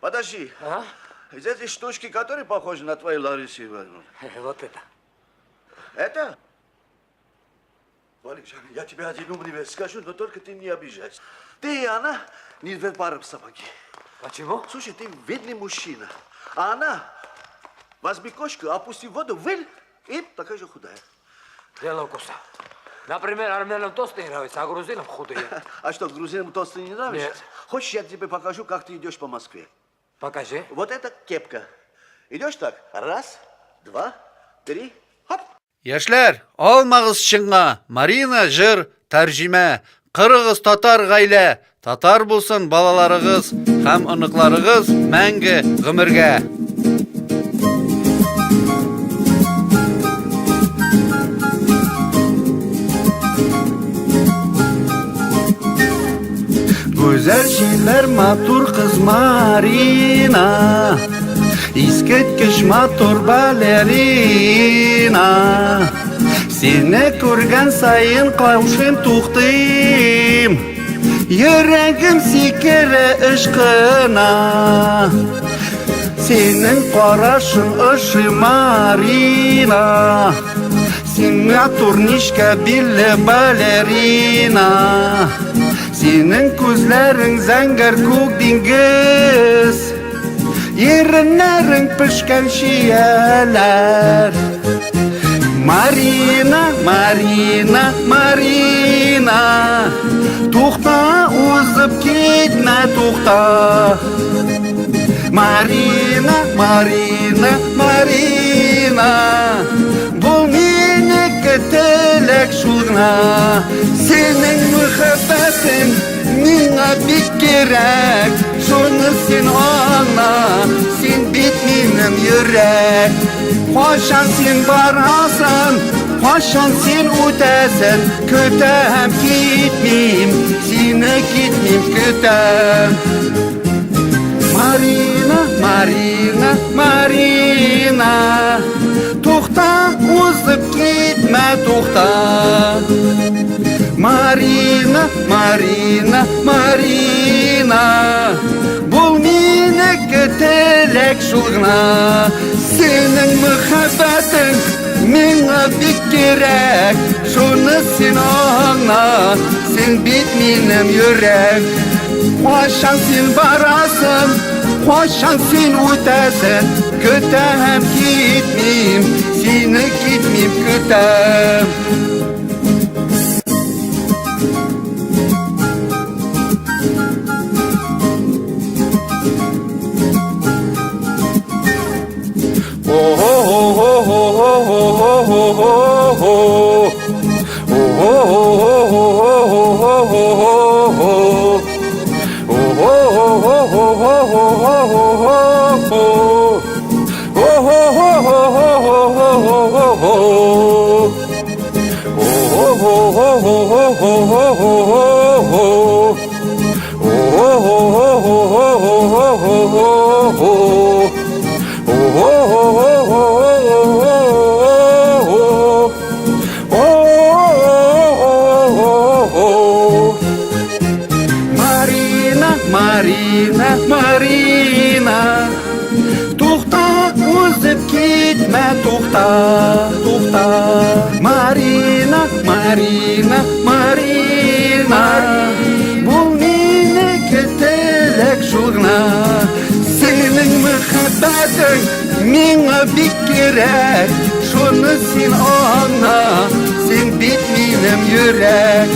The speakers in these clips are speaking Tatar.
Подожди. А? Из этой штучки, которая похожа на твою Ларису Ивановну? Вот это. Это? Валик, я тебе один умный вещь скажу, но только ты не обижайся. Ты и она не две пары сапоги. Почему? Слушай, ты видный мужчина, а она, возьми кошку, опусти в воду, выль, и такая же худая. Дело вкуса. Например, армянам толстые не нравятся, а грузинам худые. А что, грузинам толстые не нравятся? Нет. Хочешь, я тебе покажу, как ты идешь по Москве? Покажи. Вот это кепка. Идешь так, раз, два, три, хоп. Яшьләр, алмагыз чынга, Марина җыр, тәрҗемә, кырыгыз татар гаилә, татар булсын балаларыгыз һәм оныкларыгыз мәңге гомергә. Гүзәл чибәр матур кыз Марина, Искиткеч матур балерина. Сине күргән саен каушыйм, туктыйм, Йөрәгем сикерә, ышкына. Синең карашың ошый, Марина, Син матур нечкә билле балерина. Синең күзләрең зәңгәр күк диңгез, Иреннәрең пешкән чияләр. Марина, Марина, Марина, Тукта, узып китмә, тукта. Марина, Марина, Марина, Бул минеке теләк шул гына. Синең мәхәббәтең миңа бик кирәк, Шуны син аңла, син бит минем йөрәк. Кайчан син барасың, кайчан син үтәсең, Көтәм, китмим, сине китмим, көтәм. Марина, Марина, Марина, Тукта, узып китмә, тукта. Марина, Марина, Марина, Бул минеке теләк шул гына. Синең мәхәббәтең миңа бик кирәк, Шуны син аңла, син бит минем йөрәк. Кайчан син барасың, кайчан син үтәсең, Көтәм, китмим, сине китмим, көтәм. Марина, Марина, Марина, Тукта, узып китмә, тукта, тукта. Марина, Марина, Марина, Бул минеке теләк шул гына. Синең мәхәббәтең миңа бик кирәк, Шуны син аңла, син бит минем йөрәк.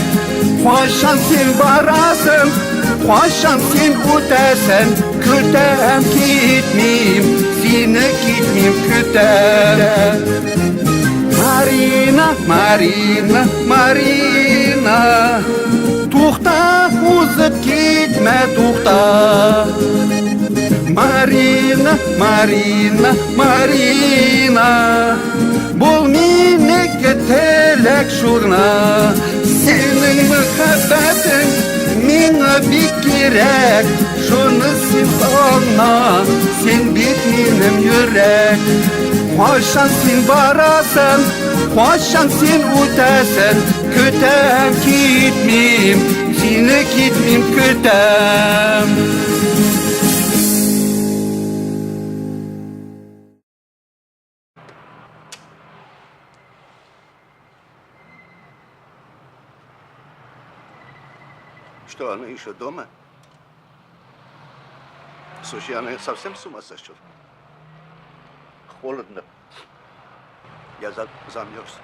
Кайчан син барасың, кайчан син үтәсең, Көтәм, китмим, сине китмим, көтәм. Марина, Марина, Марина, Тукта, узып китмә, тукта. Марина, Марина, Марина, Бул минеке теләк шул гына. Синең мәхәббәтең миңа бик кирәк, Шуны син аңла, син бит минем йөрәк. Кайчан син барасың, Кайчан син үтәсен, көтәм китмим, сине китмим көтәм. Что, она еще дома? Слушай, она совсем с ума сошла? Холодно. Я замерз.